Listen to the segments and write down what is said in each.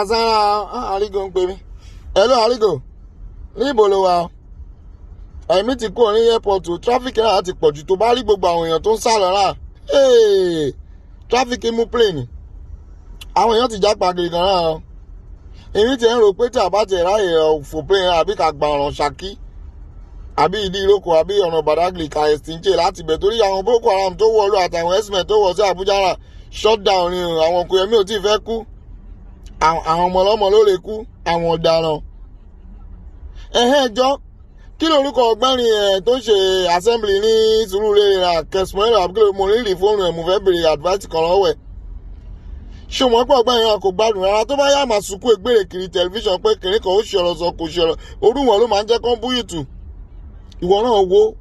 Àsára àrígò ń pè mí. Hello àrígò, níbo ló wà? Ẹ̀mí ti kúrò ní airport o. Traffic náà ti pọ̀jù. Tó bá rí gbogbo àwọn èèyàn tó ń sá lọ rà, traffic mú plane, àwọn èèyàn ti jápa gidi gan náà. Èmi ti ń rò pé tí a bá ti ráyè fò plane, àbí ká gba ọ̀ràn Ṣakí, àbí ìdí ìrókò, àbí ọ̀nà Badagry, ká ẹ̀sìnjẹ́ láti bẹ̀, torí àwọn Boko Haram tó wọlé àtàwọn herdsmen tó wọ̀ sí Àbújá rà, shut down ni. Àwọn kò yẹ, mi ò tí ì fẹ́ kú. Àwọn ọmọ ọlọ́mọ ló lè kú, àwọn ọ̀daràn. Ẹ̀hẹ́n, jọ, kí lorúkọ ọ̀gbẹ́ni ẹ̀ tó ń ṣe assembly ní Sùúrùlérè rà, Kẹsìmọ́lẹ̀ àbí kí? Mo ní rí fóònù ẹ̀, mo fẹ́ béèrè advice kan lọ́wọ́ ẹ̀. Ṣùgbọ́n pé ọ̀gbẹ́ni yẹn kò gbádùn rárá. Tó bá yá, máa sunkún ègbèrè kiri tẹlifíṣàn pé kìnìún kan ó ṣe ọ̀rọ̀ sọ, kò ṣe ọ̀rọ̀ orú wọn ló máa ń jẹ́ kán búyìtù. Ìwọ náà wo,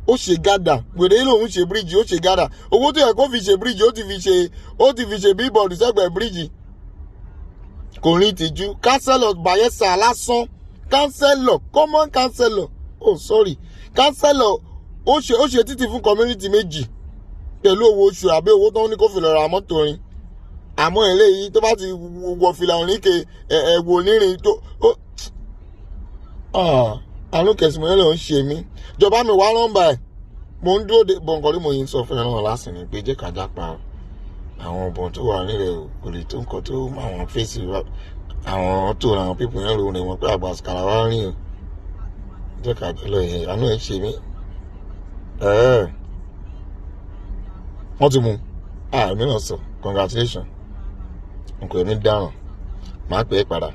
ó ṣe gádà wèrè lòun ṣe bíríìjì, ó ṣe gádà. Owó tó yẹ kó fi ṣe bíríìjì, ó ti fi ṣe bíbọ̀dù sẹ́gbẹ̀ẹ́ bíríìjì. Kò ní ìtìjú. Councillor Bayelsa lásán, councillor, common councillor, oh sorry, councillor, ó ṣe títì fún community méjì pẹ̀lú owó oṣù àbí owó tó ń ní kó fi lọ ra mọ́tò rin. Àmọ́ eléyìí tó bá ti wọ fìlà oníke ẹ̀wò onírin tó àánú Kẹsìmọ́ ló ń ṣe mí. Jọba mi wá nọ́mbà ẹ̀, mo ń dúró de bọ̀ǹkọ́ tí mo yìí ń sọ fún ẹ náà lásìkò ni pé jẹ́ ká jápa. Àwọn ọ̀bọ̀n tó wà nílẹ̀ kò lè tó nǹkan tó àwọn fèsì àwọn tó àwọn pípọ̀ yẹn rò rìn wọn pé àgbà sàkàrà wá rìn o. Jẹ́ ká lọ yẹn, àánú ẹ̀ ń ṣe mí. Wọ́n ti mú àmì náà sọ congratulation. Nǹkan ẹ̀mí dáràn, màá pè é padà.